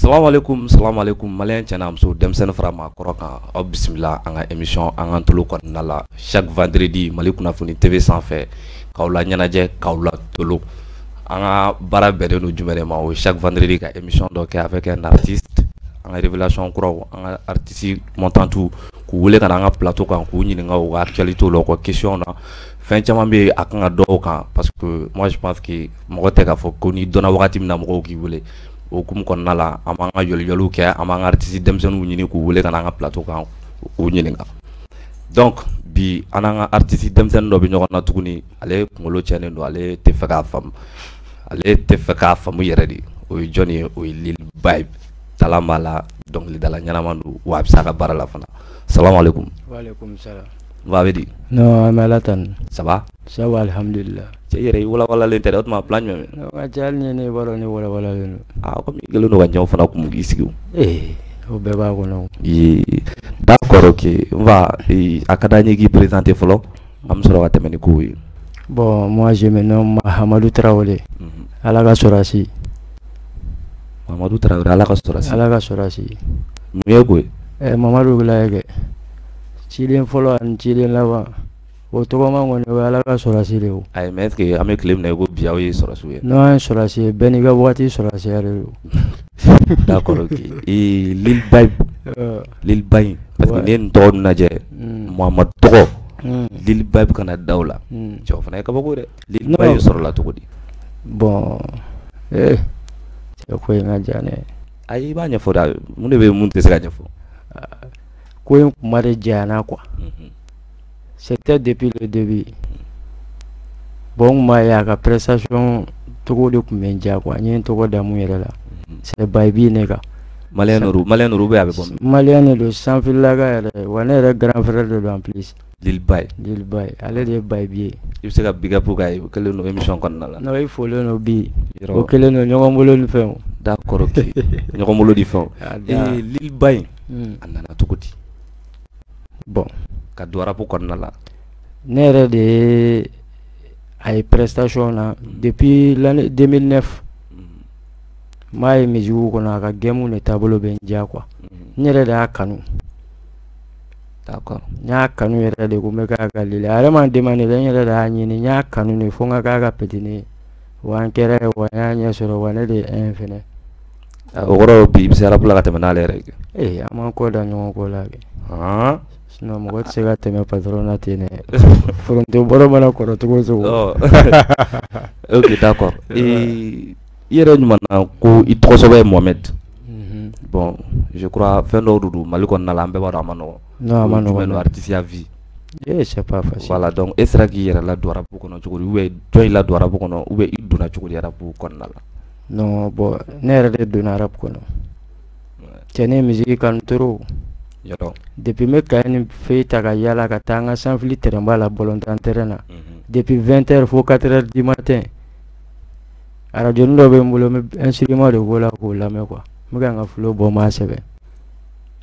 Salam alaikum, salam alaikum. Malien cɛ n'a muso, denmisɛnnin fara maakɔrɔ kan, aw bisimila an ka émission An ka tolo kɔnɔna la chaque vendredi Mali kunnafoni TV sanfɛ, k'aw la ɲɛnajɛ, k'aw la tolo. An ka baara bɛnnen don jumɛn de ma? O ye chaque vendredi ka émission dɔ kɛ avec un artiste, an ka révélation kuraw, an ka artiste montantu, k'u wele ka na an ka plateau kan, k'u ɲininka u ka actualité la, u ka question na. Fɛn caman bɛ yen a kan ka dɔw kan, parce que moi je pense que mɔgɔ tɛ k'a fɔ ko n'i dɔnna wagati min na mɔgɔw k'i wele. O hukumu kɔnɔna la, an b'an ka yɔliyɔliw kɛ, an b'an ka artiste denmisɛnninw ɲini k'u wele ka na an ka plateau kan, k'u ɲininka. Donc bi an n'an ka artiste denmisɛnnin dɔ bɛ ɲɔgɔn na tuguni. Ale kunkolo cɛnnen don, ale tɛ fɛ k'a faamu, ale tɛ fɛ k'a faamu yɛrɛ de. O ye jɔnni ye? O ye Lil Vibe. Talent b'a la, dɔnkilidala ɲɛnama don, wa a bɛ se a ka baara la fana. Salamu aleykum. Waaleykum salam. N bɛ di? Non, an bɛ Ala tanu. Ça va? Ça va, alhamdulillah. Cɛ, i yɛrɛ i walawalalen tɛ dɛ. O tuma plan jumɛn bɛ? Non, ka ca hali ni ne b'a dɔn ne walawalalen don. Ah, komi i kɛlen don ka ɲɛw fana kumu k'i sigi o. Ee, o bɛɛ b'a kɔnɔ. Ee, d'accord, ok. N fa, a ka d'an ye k'i présenter fɔlɔ, an bɛ sɔrɔ ka tɛmɛ ni kow ye. Bon, moi je me nomme Mahamadou Traoré. Ala ka sɔrɔsi. Mahamadou Traoré, Ala ka sɔrɔsi. Ala ka sɔrɔsi. Mun ye ko ye? Ɛ, Mamadu Wulaye kɛ. Ciden fɔlɔ ani ciden laban. O tɔgɔma kɔni, o ye Ala ka sɔrɔsi de ye o. Ayi, mais est ce que an bɛ tile min na i ko bi, aw ye sɔrɔsiw ye? Non, an ye sɔrɔsi ye, bɛɛ n'i ka waati sɔrɔsiya de don. D'accord, ok. Ee, Lil Vibe. Lil Vibe, parce que n'i ye nin tɔgɔ ninnu lajɛ, Muhamadu tɔgɔ, Lil Vibe kana da o la. Cɛ, o fana ye kabako ye dɛ. Lil Vibe sɔrɔla cogo di? Bon, eh, cɛ, ko in ka jan dɛ. Ayi, i b'a ɲɛfɔ dɛ. Mun de bɛ yen mun tɛ se ka ɲɛfɔ? Ko in kuma de janyana quoi. C'était depuis le début. Bon, n kun b'a ye a ka prestation cogo de tun bɛ n diya quoi. N ye n tɔgɔ da mun yɛrɛ la. C'est Baby ne kan. Malien nuru, malien nuru bɛ a bɛ bɔ min? Malien de don, sanfilaka yɛrɛ. Wa ne yɛrɛ grand frère de don en plus. Lil Baye. Lil Baye, ale de ye Baby ye. I bɛ se ka big up k'a ye, o kɛlen don émission kɔnɔna la. Non, i folen don bi. O kɛlen don ɲɔgɔn bolo ni fɛnw. D'accord, ok. Ɲɔgɔn bolo ni fɛnw. Ee, Lil Baye, a nana cogo di? Bon. Ka don rap kɔnɔna la. Ne yɛrɛ de ye a ye prestation na depuis l'année 2009. N b'a ye musique kɔnɔ, a ka game de taabolo bɛ n diya quoi. N yɛrɛ de y'a kanu. D'accord. N y'a kanu yɛrɛ de ko n bɛ k'a ka Lil. A yɛrɛ ma demandé dɛ, n yɛrɛ de y'a ɲini, n y'a kanu de fo n ka k'a ka petit ye. Wa n kɛra ye, wa n y'a ɲɛ sɔrɔ, wa ne de ye un fɛnɛ. O kɔrɔ bi i bɛ se rap la ka tɛmɛ n'ale yɛrɛ ye. Ee, an m'an kɔ da ɲɔgɔn kɔ la kɛ. Sinon mɔgɔ tɛ se ka tɛmɛ patron na ten dɛ. Foronto bɔrɔ mana kɔrɔ cogo o cogo. Ok, d'accord. I yɛrɛ ɲuman na ko i tɔgɔ sɛbɛn ye Mohamed. Bon, je crois fɛn dɔw de don Mali kɔnɔna la, an bɛɛ b'a dɔn a ma nɔgɔn. Non, a ma nɔgɔn. Jumɛn artiste vie? Eh, c'est pas facile. Voilà, donc e sera k'i yɛrɛ ladon rap kɔnɔ cogo di, ou bien jɔn y'i ladon rap kɔnɔ, ou bien i donna cogo di rap kɔnɔna la? Non, bon, ne yɛrɛ de donna rap kɔnɔ. Cɛ, ne ye musique kanu trop. Yɔrɔ. Depuis n bɛ cahier ni feuille ta ka yala ka taa an ka sanfili terrain ba la, ballontan terrain na. Depuis 20 heures fo 4 heures du matin. Radio dɔ bɛ n bolo, n bɛ instrument de k'o la k'o lamɛn quoi. N bɛ ka n ka flow bɔ, n b'a sɛbɛn.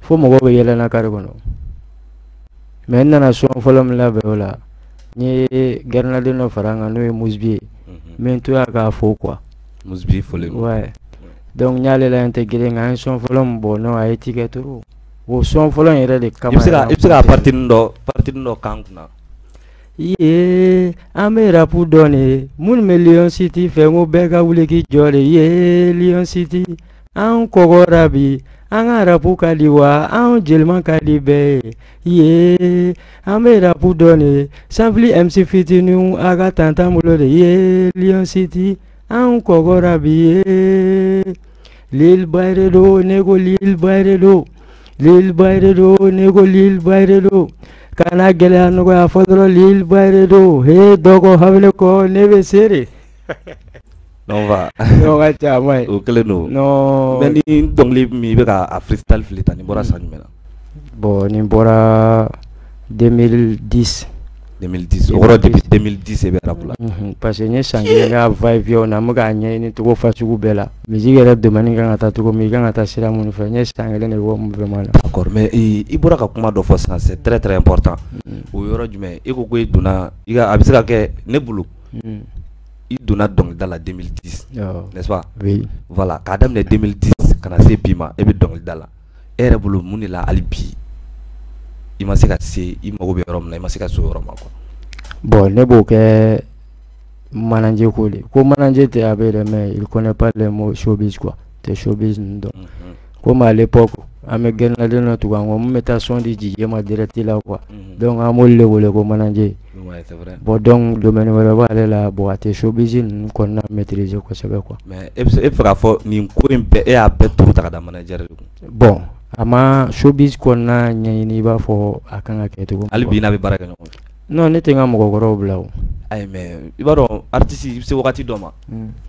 Fo mɔgɔw bɛ yɛlɛ n na carré kɔnɔ. Mais n nana son fɔlɔ min labɛn o la, n ye gɛrɛnaden dɔ fara n kan, n'o ye Musbi ye. N bɛ n to yan k'a fo quoi. Musbi folen don. Ouais. Donc n y'ale la intégré, nka an ye son fɔlɔ min bɔ, non, a ye ti kɛ trop. O son fɔlɔ in yɛrɛ de kama. I bɛ se ka partie dɔ k'an kunna? Ye, an bɛ rap dɔn de. Minnu bɛ Lion City fɛ, n ko bɛɛ ka wuli k'i jɔ de. Ye, Lion City, an kɔgɔra bi, an ka rap ka di wa an jeliman ka di bɛɛ ye. Ye, an bɛ rap dɔn de. Sanfili MC fitininw, a ka tantan bolo de. Ye, Lion City, an kɔgɔra bi. Ye, Lil Baye do, ne ko Lil Baye do, Lil Baye do, ne ko Lil Baye do. Kana gɛlɛya nɔgɔya fɔ dɔrɔn, Lil Baye do. He, dɔgɔ hamile kɔ, ne bɛ se de. Non va. Non, ka ca a ma ɲi. O kɛlen don. Non. Mais ni dɔnkili min i bɛ ka a freestyle fili tan, nin bɔra san jumɛn na? Bon, nin bɔra 2010. 2010, o kɔrɔ depuis 2010 e bɛ rap la. Parce que n ye san kelen kɛ va-et-vient na, n bɛ k'a ɲɛɲini cogo fasugu bɛɛ la. Musique yɛrɛ domaine kan ka taa cogo min, i kan ka taa sira minnu fɛ, n ye san kelen de kɛ o mouvement la. D'accord, mais i bɔra ka kuma dɔ fɔ sisan, c'est très très important. O yɔrɔ jumɛn? E ko ko e donna i ka, a bɛ se ka kɛ ne bolo, i donna dɔnkilida la 2010, n'est-ce pas? Oui. Voilà, k'a daminɛ 2010 ka na se bi ma, e bɛ dɔnkilida la. E yɛrɛ bolo, mun de la hali bi i ma se ka se i mago bɛ yɔrɔ min na, i ma se ka se o yɔrɔ ma quoi? Bon, ne b'o kɛ manager ko de ko manager tɛ a bɛ dɛ, mais il connaît pas les mots showbiz quoi, tɛ showbiz ninnu dɔn. Comme à l'époque an bɛ gɛrɛnnaden dɔ tugu an kɔ mun bɛ taa son di DJ ma direct la quoi. Donc an b'olu de wele ko manager. Ouais, c'est vrai. Bon, donc domaine wɛrɛ b'ale la, bon, a tɛ showbiz ninnu kɔnɔna maîtriser kosɛbɛ quoi. Mais e bɛ se, e bɛ fɛ k'a fɔ nin ko in bɛɛ, e y'a bɛɛ turu ta ka da manager de kun? Bon, a ma showbiz kɔnɔna ɲɛɲini i b'a fɔ a kan ka kɛ cogo min. Hali bi n'a bɛ baara kɛ ɲɔgɔn fɛ? Non, ne tɛ n ka mɔgɔkɔrɔw bila o. Ayi, mais i b'a dɔn, artiste, i bɛ se wagati dɔ ma,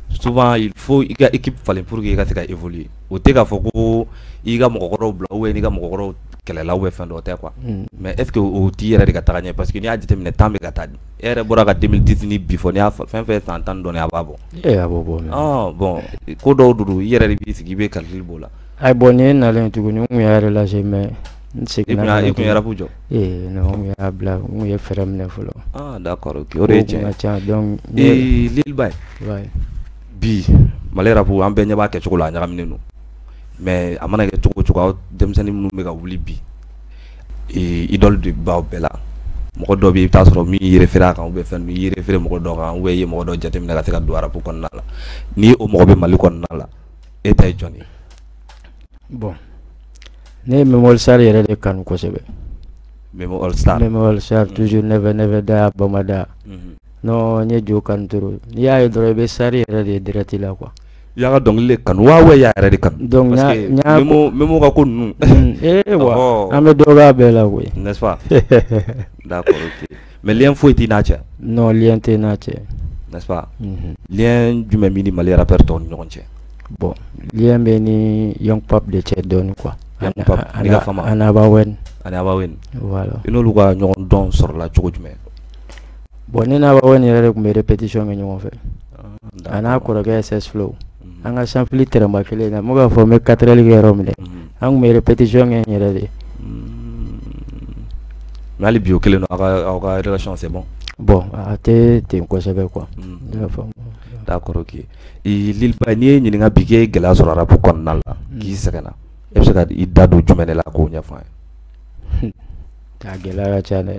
souvent il faut i ka équipe falen pour que i ka se ka évoluer. O tɛ k'a fɔ ko i ka mɔgɔkɔrɔw bila ou bien n'i ka mɔgɔkɔrɔw kɛlɛla ou bien fɛn dɔ tɛ quoi. Mais est ce que o t'i yɛrɛ de ka taga ɲɛ? Parce que n'i y'a jateminɛ, temps bɛ ka taa, e yɛrɛ bɔra ka 2010 ni bi fɔ, n'i y'a fɛn fɛn san 10 dɔɔni, a b'a bɔ. Ee, a b'o bɔ mɛ. Ah bon, ko dɔw don, i yɛrɛ de b'i sigi, i bɛ calcul b'o la. Ayi, bon, nin ye nalen tuguni, n kun y'a relâché, mais n seginna. I kun ye rap jɔ? Ee non, n kun y'a bila, n kun ye fɛɛrɛ minɛ fɔlɔ. Ah d'accord, ok, o de ye tiɲɛ ye. Ka ca donc. Ee, Lil Baye, bi Mali rap, an bɛɛ ɲɛ b'a kɛcogo la, a ɲagaminen don, mais a mana kɛ cogo o cogo, aw denmisɛnnin minnu bɛ ka wuli bi, idole de b'aw bɛɛ la. Mɔgɔ dɔ bɛ yen, i bɛ taa sɔrɔ min y'i référé a kan ou bien fɛn, i y'i référé mɔgɔ dɔ kan ou bien i ye mɔgɔ dɔ jateminɛ ka se ka don rap kɔnɔna la. Ni o mɔgɔ bɛ Mali kɔnɔna la, e ta ye jɔn ye? Bon, ne ye Memo All Star yɛrɛ de kanu kosɛbɛ. Memo All Star. Memo All Star, toujours nɛfɛ nɛfɛ da bamada. Non, n ye Jo kanu trop. N'i y'a ye dɔrɔn, i bɛ sari yɛrɛ de direct la quoi. I y'a ka dɔnkili de kanu wa, ou i y'a yɛrɛ de kanu? Donc parce que Memo, Memo ka ko ninnu. Ee wa, an bɛ dɔ k'a bɛɛ la koyi. N'est-ce pas? D'accord, ok, mais lien foyi t'i n'a cɛ? Non, lien tɛ n'a cɛ. N'est-ce pas? Lien jumɛn b'i ni Mali rappeur tɔw ni ɲɔgɔn cɛ? Bon, lien bɛ ni Young Pap de cɛ dɔɔni quoi. Young Pap n'i ka fama. Ani Abawen. Ani Abawen. Voilà. I n'olu ka ɲɔgɔn dɔn sɔrɔla cogo jumɛn? Bon, ne n'a Abawen yɛrɛ de tun bɛ répétition kɛ ɲɔgɔn fɛ. A n'a kɔrɔkɛ SS Flow. An ka sanfili tɛrɛnba kelen na, n bɛ k'a fɔ n bɛ 4 heures kɛ yɔrɔ min dɛ. An tun bɛ répétition kɛ n yɛrɛ de. Mais hali bi o kelen don, aw ka relation, c'est bon? Bon, a tɛ ten kosɛbɛ quoi. Ne y'a faamu. D'accord, ok. Lil Baye, n'i ye ɲininka bi k'e ye gɛlɛya sɔrɔ rap kɔnɔna la, k'i sɛgɛnna, e bɛ se ka i da don jumɛn de la k'o ɲɛfɔ an ye? A gɛlɛya ka ca dɛ.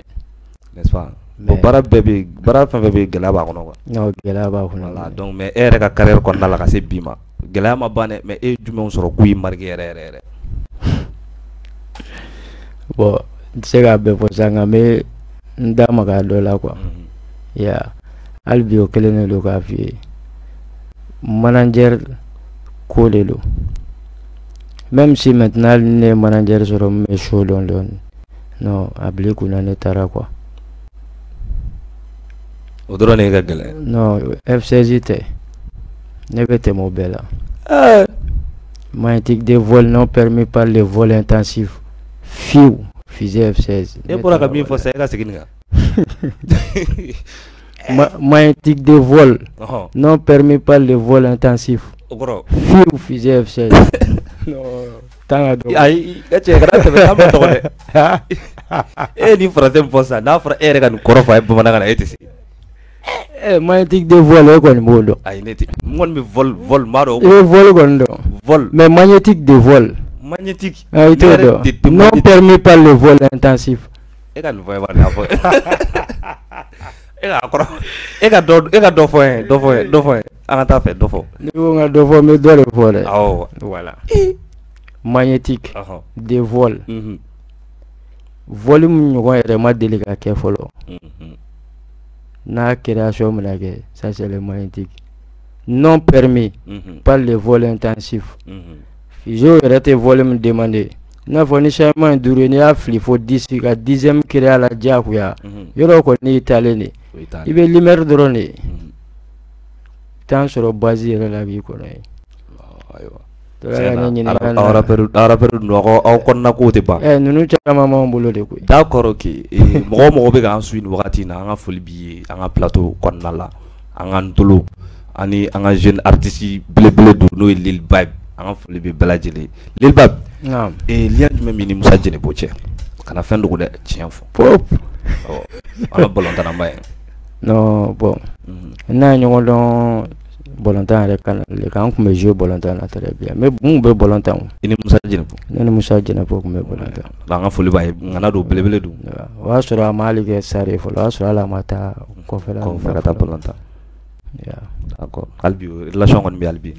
N'est-ce pas? Bon, baara bɛɛ bɛ, baara fɛn fɛn bɛ yen, gɛlɛya b'a kɔnɔ quoi. Non, gɛlɛya b'a kɔnɔ. Voilà, donc mais e yɛrɛ ka carrière kɔnɔna la ka se bi ma, gɛlɛya ma ban dɛ, mais e ye jumɛnw sɔrɔ k'u y'i marqué yɛrɛ yɛrɛ yɛrɛ? Bon, n tɛ se k'a bɛɛ fɔ sisan, nka n bɛ n da maga a dɔ la quoi. Ya, hali bi o kelen de don k'a f'i ye. Manager ko de don. Même si maintenant hali ni ne ye manager sɔrɔ min bɛ show dɔn dɔɔni, non, a bila i kunna ne taara quoi. O dɔrɔn de ye ka gɛlɛn? Non, F16 tɛ. Ne bɛ tɛmɛ o bɛɛ la. Magnétique de vol non permis par le vol intensif. Fiw, fusée F16. E bɔra ka min fɔ sisan, e ka segin nin kan. Magnétique de vol non permis par le vol intensif. O kɔrɔ? Fiw, fusée F16. Non, temps ka dɔgɔ. Ayi, e cɛ, kana tɛmɛ, an ma tɔgɔ dɛ. E ye nin français min fɔ sisan, n'a fɔra e yɛrɛ ka nin kɔrɔ fɔ a ye bamanankan na, e tɛ se. Magnétique de vol, e kɔni b'o dɔn. Ayi, ne tɛ, n kɔni bɛ vol, vol n b'a dɔn. I bɛ vol kɔni dɔn. Vol. Mais magnétique de vol. Magnétique. Ah, i t'o dɔn. Non permis par le vol intensif. E ka nin fɔ, e b'a dɔn a fɔ. E k'a kɔrɔ, e ka dɔ fɔ n ye, dɔ fɔ n ye, dɔ fɔ n ye. An ka taa fɛ, dɔ fɔ. N'i ko n ka dɔ fɔ, n bɛ dɔ de fɔ dɛ. Awɔ. Voilà. Magnétique de vol. Vol min ɲɔgɔn yɛrɛ ma deli ka kɛ fɔlɔ. N'a création bɛna kɛ, ça c'est le magnétique. Non permis par le vol intensif. Fusée yɛrɛ tɛ vol min demander. I n'a fɔ ni changement ye 5 ye, n'i y'a fili fo 10, ka dixième créer a la diyagoya. Yɔrɔ kɔni y'i taalen de. I bɛ lumière dɔrɔn de ye. Temps sɔrɔ base yɛrɛ la k'i kɔnɔ yen. Ayiwa. Aw rappeur ninnu aw kɔnɔna kow tɛ ban. Ninnu caman b'anw bolo de koyi. D'accord, ok. Mɔgɔ o mɔgɔ bɛ k'an suit nin wagati in na, an ka foli b'i ye an ka plateau kɔnɔna la, an ka Ntolo ani an ka jeune artiste belebele don, n'o ye Lil Vibe, an ka foli bɛ bɛɛ lajɛlen. Lil Vibe. Naam. Lien jumɛn b'i ni Musa Jɛnɛbo cɛ? Kana fɛn dogo dɛ, tiɲɛ fɔ. Pop. Ɔ, an ka balontanna ye. Non, bon. N'a ye ɲɔgɔn dɔn balontan yɛrɛ kan le kan, an tun bɛ jouer balontan na très bien, mais mun bɛ balontan o. I ni Musa Jɛnɛbo? Ne ni Musa Jɛnɛbo tun bɛ balontan. An ka foli b'a ye, ŋana don, belebele don. O y'a sɔrɔ a ma hali kɛ star ye fɔlɔ, o y'a sɔrɔ hali a ma taa kɔfɛla. Kɔfɛ ka taa balontan. D'accord, hali bi relation kɔni bɛ hali bi?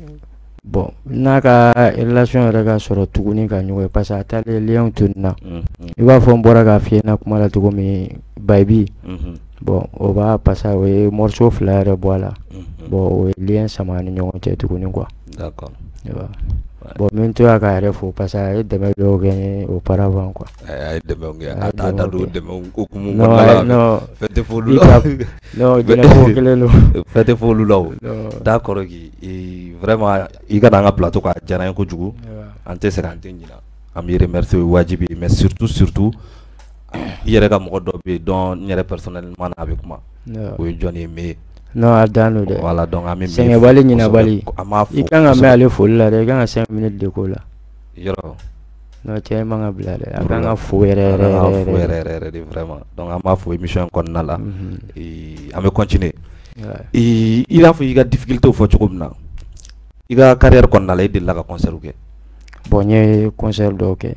Bon, n'a ka relation yɛrɛ ka sɔrɔ tuguni ka ɲɔgɔn ye, parce que a taalen lien tununa. I b'a fɔ n bɔra k'a f'i ɲɛna kuma la cogo min, Bayibi. Bon, o b'a parce que o ye morceau 2 yɛrɛ bɔ a la. Bon, o ye lien sama ni ɲɔgɔn cɛ tuguni quoi. D'accord. Bon, n bɛ n to yan k'a yɛrɛ fo parce que a ye dɛmɛ dɔw kɛ n ye auparavant quoi. A ye dɛmɛw kɛ, a t'a da don dɛmɛw hukumu kɔnɔna la. Fɛn tɛ fɔ olu la. Non, Jɛnɛbo kelen don. Fɛn tɛ fɔ olu la o. D'accord, vraiment i ka na an ka plateau kan, a diyara n ye kojugu. An tɛ sɛgɛn, an tɛ ɲinɛ. An b'i remercier, o ye wajibi ye, mais surtout surtout i yɛrɛ ka mɔgɔ dɔ bɛ yen dɔn, n yɛrɛ personnellement a bɛ kuma. O ye jɔn ye? Mais Non, a dan don dɛ. Voilà, donc an bɛ sɛgɛnbali ɲinabali. An b'a fo. I kan ka mɛn ale foli la dɛ, i kan ka 5 minutes de k'o la. Yɔrɔ. Non, cɛ in man ka bila dɛ, a kan ka fo yɛrɛ yɛrɛ yɛrɛ. Fo yɛrɛ yɛrɛ yɛrɛ de vraiment. Donc an b'a fo émission kɔnɔna la. An bɛ continuer. I n'a fɔ i ka difficulté fɔ cogo min na, i ka carrière kɔnɔna la, i delila ka concert kɛ? Bon, n ye concert dɔw kɛ.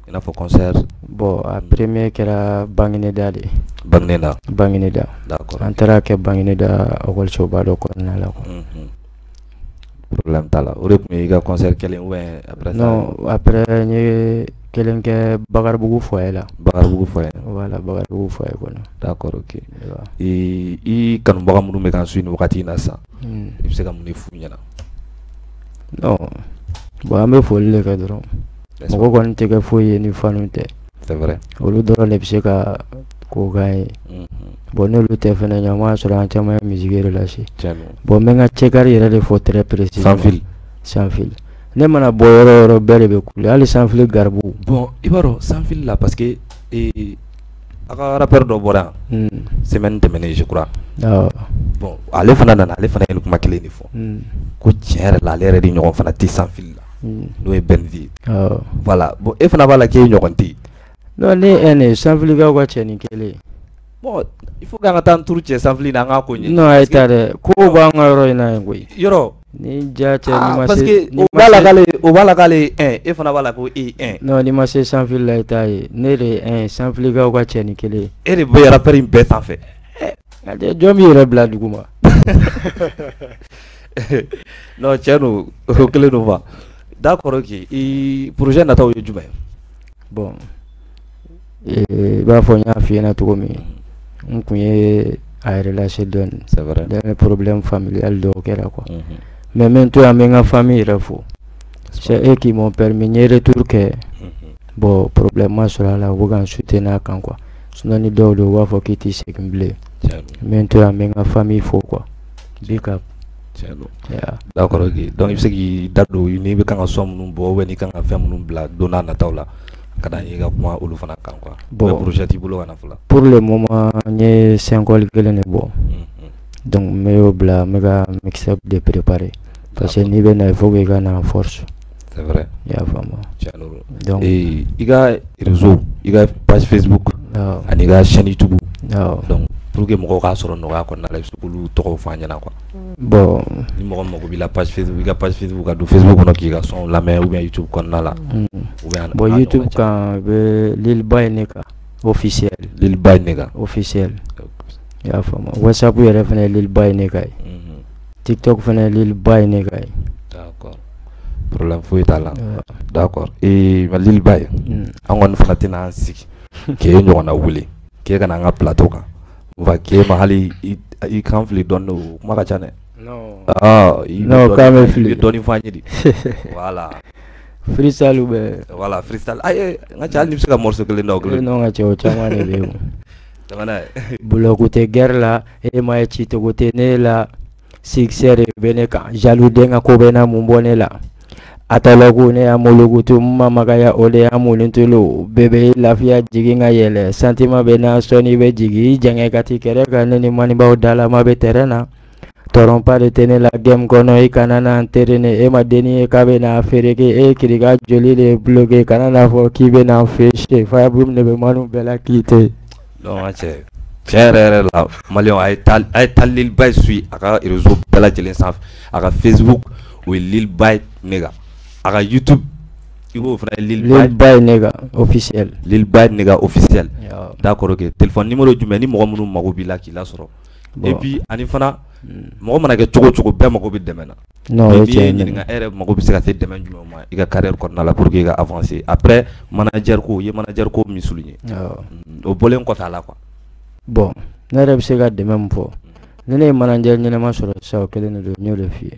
I n'a fɔ concert? Bon, a premier kɛra Bangineda de. Bangineda. Bangineda. D'accord. An taara kɛ Bangineda école ba dɔ kɔnɔna la quoi. Problème t'a la. O de tun ye i ka concert kelen ou bien après ça? Non, après n ye kelen kɛ Bakaribugu foyer la. Bakaribugu foyer. Voilà, Bakaribugu foyer kɔnɔ. D'accord, ok. I kanubaga minnu bɛ k'an suit nin wagati in na sisan, i bɛ se ka mun de f'u ɲɛna? Non, bon, an bɛ foli de kɛ dɔrɔn. Mɔgɔ kɔni tɛ kɛ foyi ye ni fanu tɛ. C'est vrai. Olu dɔrɔn de bɛ se ka ko k'an ye. Bon, n'olu tɛ fɛnɛ, ɲama y'a sɔrɔ an caman ye musique relâché. Bon, n bɛ n ka cɛkari yɛrɛ de fɔ très précisément. Sans fil. Sans fil. Ne mana bɔ yɔrɔ o yɔrɔ, bɛɛ de bɛ kule, hali sans fil garibu. Bon, i b'a dɔn sans fil la, parce que a ka rappeur dɔ bɔra yan semaine tɛmɛnen, je crois. Awɔ. Bon, ale fana nana, ale fana ye nin kuma kelen de fɔ. Ko tiɲɛ yɛrɛ la, ale yɛrɛ de ɲɔgɔn fana tɛ sans fil la. N'o ye Benzi ye. Awɔ. Voilà, bon, e fana b'a la k'e ɲɔgɔn tɛ yen. Non, ne ye un de ye, sans filkaw ka cɛnin kelen. Bon, il faut k'an ka taa n turu cɛ sans fil na, an k'a ko ɲɛ. Non, a ye taa dɛ, kow b'an ka yɔrɔ in na yen koyi. Yɔrɔ. Ni ja cɛ, n'i ma parce se. Que o b'a la k'ale, o b'a la k'ale ye un, e fana b'a la ko e ye un. Non, n'i ma se sans fil la, i t'a ye. Ne de ye un ye, sans filkaw ka cɛnin kelen. E de bɛ rappeur in bɛɛ sanfɛ. Jɔn b'i yɛrɛ bila dugu ma? Non, tiɲɛ don, o kelen don quoi. D'accord, ok. I projet nataw ye jumɛn ye? Bon, i b'a fɔ n y'a f'i ɲɛna cogo min, n kun ye a relâché dɔɔni. C'est vrai. Dernier problème familial dɔw kɛra quoi. Mais n bɛ n to yan, n bɛ n ka famille yɛrɛ fo. C'est eux qui m'ont permis, n ye retour kɛ. Bon, problème ma sɔrɔ a la, u bɛ ka n soutenir a kan quoi. Sinon ni dɔw don, u b'a fɔ k'i t'i segin bilen. N bɛ n to yan, n bɛ n ka famille fo quoi. Big up. Tiɲɛ don. D'accord, ok. Donc i bɛ se k'i da don n'i bɛ kan ka son minnu bɔ ou bien n'i kan ka fɛn minnu bila don n'a nataw la, ka na i ka kuma olu fana kan quoi. Bon, projet t'i bolo ka na fɔlɔ? Pour le moment, n ye single kelen de bɔ. Donc n bɛ y'o bila, n bɛ ka mixtape de préparer. Parce que n'i bɛ na, il faut que i ka na en force. C'est vrai. I y'a faamu. Tiɲɛ don. Donc i ka réseau, i ka page Facebook ani i ka chaîne YouTube. Donc pour que mɔgɔw k'a sɔrɔ nɔgɔya kɔnɔna la, i bɛ se k'olu tɔgɔw fɔ an ɲɛna quoi. Bon. Ni mɔgɔ min mago b'i la page Facebook, i ka page Facebook, ka don Facebook kɔnɔ k'i ka son lamɛn, ou bien YouTube kɔnɔna la. Ou bien Bon, YouTube kan, bɛ Lil Baye Neka officiel. Lil Baye Neka. Officiel. I y'a faamu. WhatsApp yɛrɛ fana ye Lil Baye Neka ye. TikTok fana ye Lil Baye Neka ye. D'accord. Problème foyi t'a la. D'accord. Ee, Lil Baye, an kɔni fana tɛna an sigi k'e ɲɔgɔnna wele k'e ka na an ka plateau kan. Nka k'e ma hali i kan fili dɔɔni, o kuma ka ca dɛ. Non. Ah, Non, k'an bɛ fili. I bɛ dɔɔni fɔ an ye de. Voilà. Freestyle ou bien? Voilà, freestyle. Ayi, n ka cɛ, hali n'i bɛ se ka morceau kelen da o kelen. Non, n ka cɛ, o caman de bɛ yen. Tɛmɛ n'a ye. Bloc tɛ guerre la, e ma ye ci cogo tɛ ne la. Succès de bɛ ne kan, jaloux den ka ko bɛ na mun bɔ ne la. A tɔlɔku ne y'a molokutu ma magaya o de y'a munni tulu bébé lafiya jigin ka yɛlɛ sentiment bɛ na sɔnni bɛ jigin jɛngɛ ka ti kɛrɛ kan ne ni manibaw dalama bɛ terrain na tɔrɔnpa de tɛ ne la game kɔnɔ i kana na n terene e ma denni ye k'a bɛ na fereke e kirika joli de bloqué kana n'a fɔ k'i bɛ na n fêcher Faya Boum de bɛ manu bɛɛ la quitté. Donc cɛ tiɲɛ yɛrɛ yɛrɛ la, maliyɛnw, a ye taa Lil Baye suit a ka réseau bɛɛ lajɛlen sanfɛ. A ka Facebook, o ye Lil Baye Nega. A ka YouTube, i b'o fana ye Lil Baye. Lil Baye Nega officiel. Lil Baye Nega officiel. D'accord, ok. Téléphone numéro jumɛn ni mɔgɔ minnu mago b'i la k'i lasɔrɔ? Bon. Et puis ani fana, mɔgɔ mana kɛ cogo o cogo, bɛɛ mago bɛ dɛmɛ na. Non, o ye n'i ye tiɲɛ ye. Ɲininka, e yɛrɛ mago bɛ se ka se dɛmɛ jumɛn ma i ka carrière kɔnɔna la pour que i ka avancer? Après manager ko, i ye manager ko min souligner, o bɔlen kɔfɛ a la quoi. Bon, ne yɛrɛ bɛ se ka dɛmɛ min fɔ, ni ne ye manager ɲɛnama sɔrɔ sisan, o kelen de don, n y'o de f'i ye.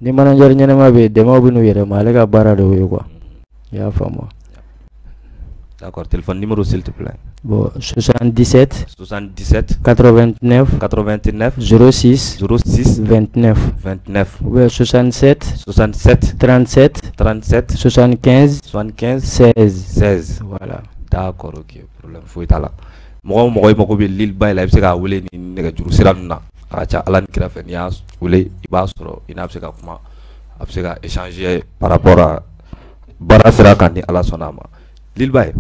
Ni manager ɲɛnama bɛ yen, dɛmɛw bɛ n'u yɛrɛ ma, ale ka baara de y'o ye quoi, i y'a faamu? D'accord, téléphone numéro, s'il te plaît. Bon, 77 77 89 89 06 06 29 29 ou bien 67 67 37 37 75 75 16. 16. Voilà. D'accord, ok, problème foyi t'a la. Mɔgɔ o mɔgɔ i mago bɛ Lil Baye la, i bɛ se k'a wele ni nɛgɛjuru sira ninnu na. A ka ca Ala ni kira fɛ, n'i y'a wele, i b'a sɔrɔ, i n'a bɛ se ka kuma, a bɛ se ka échanger par rapport à baara sira kan, ni Ala sɔnna a ma. Lil Baye,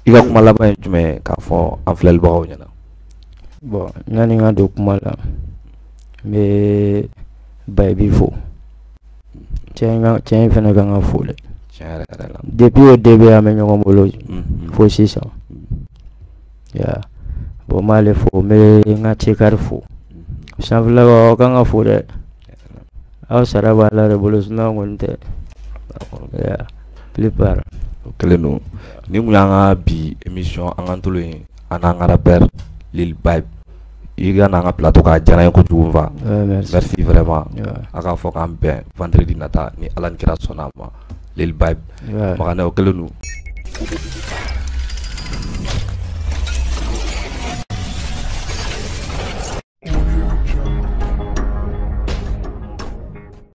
i ka kuma laban ye jumɛn ye k'a fɔ an filɛlibagaw ɲɛna? Bon, yanni n ka don kuma la, n bɛ Bayibi fo. Cɛ in ka cɛ in fana kan ka fo dɛ. Tiɲɛ yɛrɛ yɛrɛ la. Depuis au début an bɛ ɲɔgɔn bolo fo sisan. Ya, bon, n b'ale fo, n bɛ n ka cekari fo. Sanfɛlakaw, aw kan ka fo dɛ. Aw sara b'a la de bolo, sinon an kɔni tɛ. Ya, plupart. O kɛlen don. Nin kun y'an ka bi émission an k'an tolo ye, an n'an ka rappeur Lil Baye. I ka n'an ka plateau kan, a diyara n ye kojugu fa. Ouais, merci. Merci vraiment. Ouais. A k'a fɔ k'an bɛn vendredi nata, ni Ala ni kira sɔnna a ma. Lil Baye. Ouais. Makanɛ, o kɛlen don.